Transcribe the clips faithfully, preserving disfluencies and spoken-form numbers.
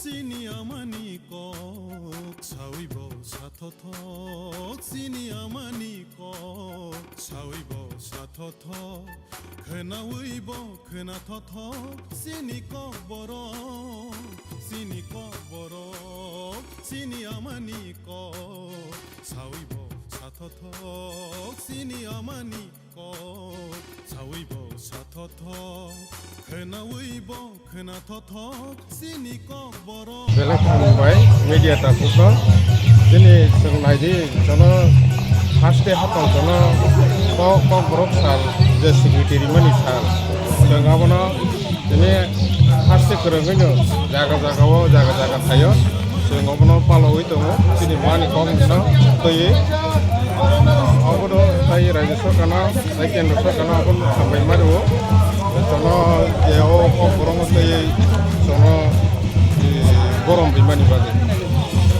Chini amani kok sawi bo sathothok, chini amani kok sawi bo sathothok, khwnawi bo khwnathothok, chini kok borok, chini kok borok, chini amani kok sawi bo sathothok, chini amani kok sawi bo sathothok, khwnawi bo khwnathothok, chini kok borok. Belai khulumbai media takhukno. Chini chwng naidi, jono haste hapang jono kok, kok borok sal, je secretary mani sal. Chwng abono tini haste kwrwngwino jaga jaga o, jaga jaga thaio. Chwng obono palogwi tongo, chini mani kok no twiwi. Obono tai raijyo sorkarno, tai kendro sorkarno obono hambai ma rwo. Jono je o kok borokno twiwi jono, eh, borom rimani bagwi.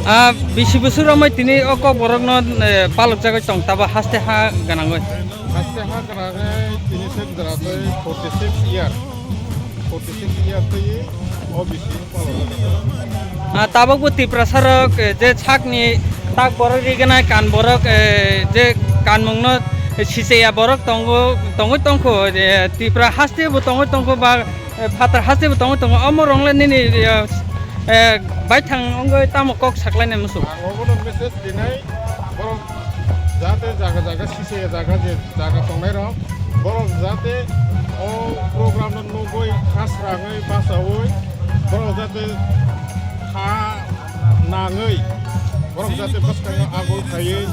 Ah, bisi bwswk romwi tini o kok borokno, eh, palokjagwi tong tabo haste ha gwnangwi? Haste ha gwnangwi tini se gwdra tei forty six year. Forty six year tei o bisi. Ah, tabukbo Tiprasa rok, eh, je sakni tak borok rignai kan borok, eh, je kanmungno sicheya borok tongo, tongwi tongkho, eh, Tipra haste bo tongwi tongkho ba, eh, phatar haste bo tongwi tongo. Omo rok le nini, eh, eh, baithang wngwi tamo kok saklainai muchung? Ang obono message rinai, borok jate jaga jaga sicheya jaga je jaga tongnai rok, borok jate o program no nugwi, ha srangwi, bachaui, borok jate ha nangwi, borok jate bwskango agul khaiwi,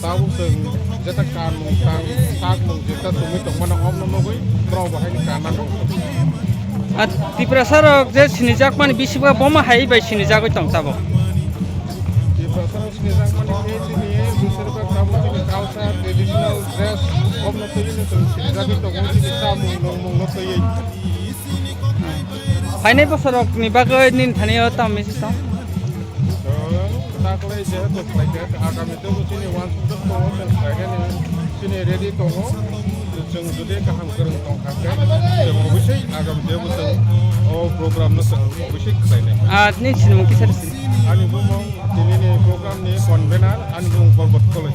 tabuk chwng jeta kanmung tang, sakmung jeta tongwi tongmano, omno nugwi borok bo haino kanna nangkha. A Tiprasa rok je sinijakmani bisiba boma hai bai sinijagwi tong tabuk. Tiprasa rok sinijakmani khe chini bwswk tabuk chini culture, traditional dress, omno twiwi no chwng sinijagwi tongo, chini chamung nungmung no twiwi. Phainai bosor rok ni bagwi nini thani o tamo message tong? Chwng taklai jehetu khlaikha, agami tebo chini uansukjak tongo, chwng khlainani chini ready tongo. Chwng jodi kaham kwrwng tongkha khe, chwng obviously agami tebo chwng o program no chwng obviously khlainai. Ah, nini sinimung kisa rwsidi. Ani bumung tini ni program ni convener, ani bumung Porbot Koloi.